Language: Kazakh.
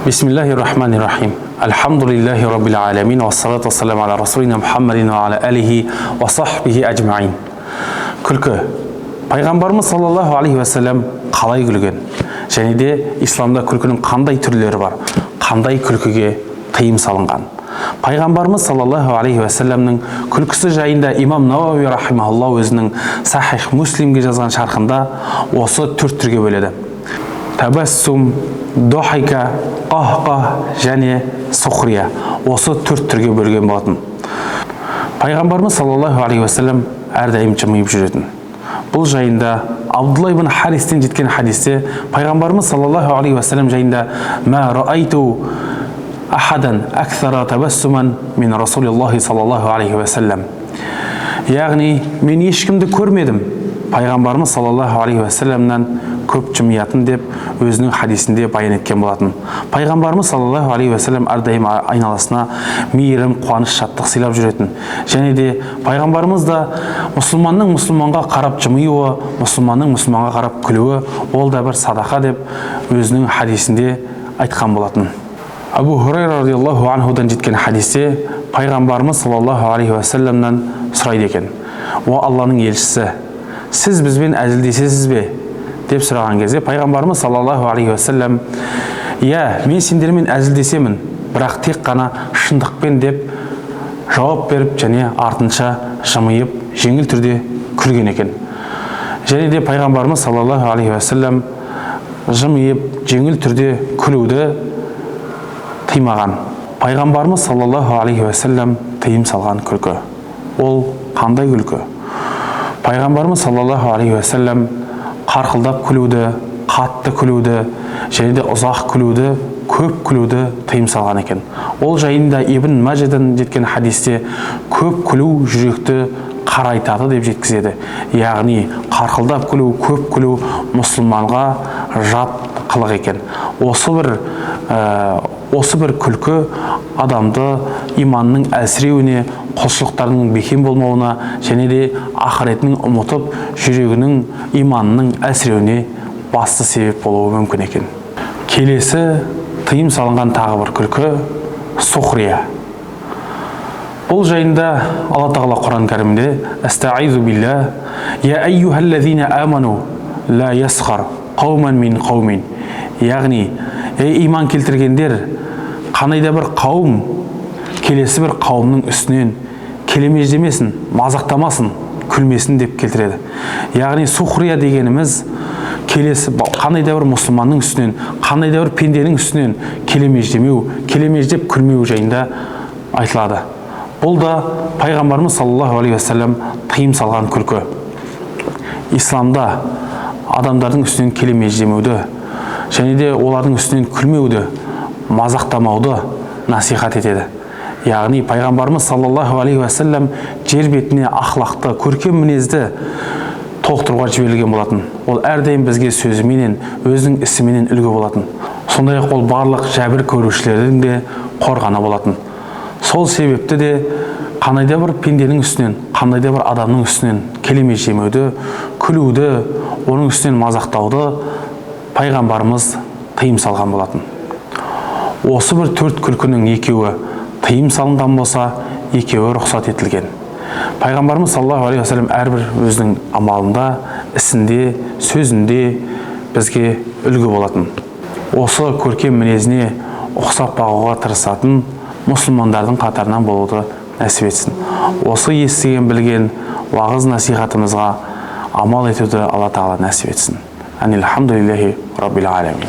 Бисмиллахи рахмани рахим. Альхамдулиллахи раббил аламин, уассалату вассаламу аля расулина Мухаммадин ва аля алихи ва сахбихи ажмаин. Күлкі. Пайғамбарымыз саллаллаху алейхи уассалам қалай күлген? Және де исламда күлкінің қандай түрлері бар? Қандай күлкіге тыйым салынған? Пайғамбарымыз саллаллаху алейхи уассаламның күлкісі жайында имам Науауи рахимахулла өзінің Сахих Муслимге жазған шархында осы төрт түрге бөледі: табассум, дохика, қахқах және сухрия. Осы төрт түрге бөлген болатын. Пайғамбарымыз саллаллаху алейхи уассалам әрдайым жымиып жүретін. Бұл жайында Абдулла ибн Харистен жеткен хадисте пайғамбарымыз саллаллаху алейхи уассалам жайында: «Ма раайту ахадан акthара табассуман мин расулиллахи саллаллаху алейхи уассалам», яғни мен ешкімді көрмедім пайғамбарымыз саллаллаху алейхи уассаламнан көп жымиятын деп өзінің хадисінде баян еткен болатын. Пайғамбарымыз саллаллаху алейхи уассалам әрдайым айналасына мейірім, қуаныш, шаттық сыйлап жүретін. Және де пайғамбарымыз да мұсылманның мұсылманға қарап жымиюы, мұсылманның мұсылманға қарап күлуі ол да бір садақа деп өзінің хадисінде айтқан болатын. Абу Хурайра радиаллаху анхудан жеткен хадисте пайғамбарымыз саллаллаху алейхи уассаламнан сұрайды екен: «О Алланың елшісі, сіз бізбен әзілдесесіз бе?» – деп сұраған кезде, пайғамбарымыз саллаллаху алейхи уассалам: «Иә, мен сендермен әзілдесемін, бірақ тек қана шындықпен», – деп жауап беріп және артынша жымиып, жеңіл түрде күлген екен. Және де пайғамбарымыз саллаллаху алейхи уассалам жымиып, жеңіл түрде күлуді тыймаған. Пайғамбарымыз саллаллаху алейхи уассалам тыйым салған күлкі ол қандай күлкі? Пайғамбарымыз саллаллаху алейхи уассалам қарқылдап күлуді, қатты күлуді және де ұзақ күлуді, көп күлуді тыйым салған екен. Ол жайында Ибн Мажадан жеткен хадисте көп күлу жүректі қарайтады деп жеткізеді. Яғни қарқылдап күлу, көп күлу мұсылманға жат қылық екен. Осы бір күлкі адамды иманның әлсіреуіне, құлшылықтарының бекем болмауына және де ақыретін ұмытып, жүрегінің, иманының әлсіреуіне басты себеп болуы мүмкін екен. Келесі тыйым салынған тағы бір күлкі – сухрия. Бұл жайында Алла Тағала Құран Кәрімде: «Әстаизу билля, я айюхаллазина аману, ла ясхар қауман мин қаумин», яғни ей, иман келтіргендер, қандай да бір қауым келесі бір қауымның үстінен келемеждемесін, мазақтамасын, күлмесін деп келтіреді. Яғни сухрия дегеніміз келесі қандай да бір мұсылманның үстінен, қандай да бір пенденің үстінен келемеждемеу, келемеждеп күлмеу жайында айтылады. Бұл да пайғамбарымыз саллаллаху алейхи уассалам тыйым салған күлкі. Исламда адамдардың үстінен келемеждемеуді және де олардың үстінен күлмеуді, мазақтамауды насихат етеді. Яғни пайғамбарымыз саллаллаху алейхи уассалам жер бетіне ақлақты, көркем мінезді толықтыруға жіберілген болатын. Ол әрдайым бізге сөзіменен, өзінің ісіменен үлгі болатын. Сондай ақ ол барлық жәбір көрушілердің де қорғаны болатын. Сол себепті де қандай да бір пенденің үстінен, қандай да бір адамның үстінен келемеждемеуді, күлуді, оның үстінен мазақтауды пайғамбарымыз тыйым салған болатын. Осы бір төрт күлкінің екеуі тыйым салынған болса, екеуі рұқсат етілген. Пайғамбарымыз саллаллаху алейхи уассалам әрбір өзінің амалында, ісінде, сөзінде бізге үлгі болатын. Осы көркем мінезіне ұқсап бағуға тырысатын мұсылмандардың қатарынан болуды нәсіп етсін. Осы естіген, білген уағыз насихатымызға амал етуді Алла Тағала нәсіп етсін. Әнилхамдулиллахи раббил аламин.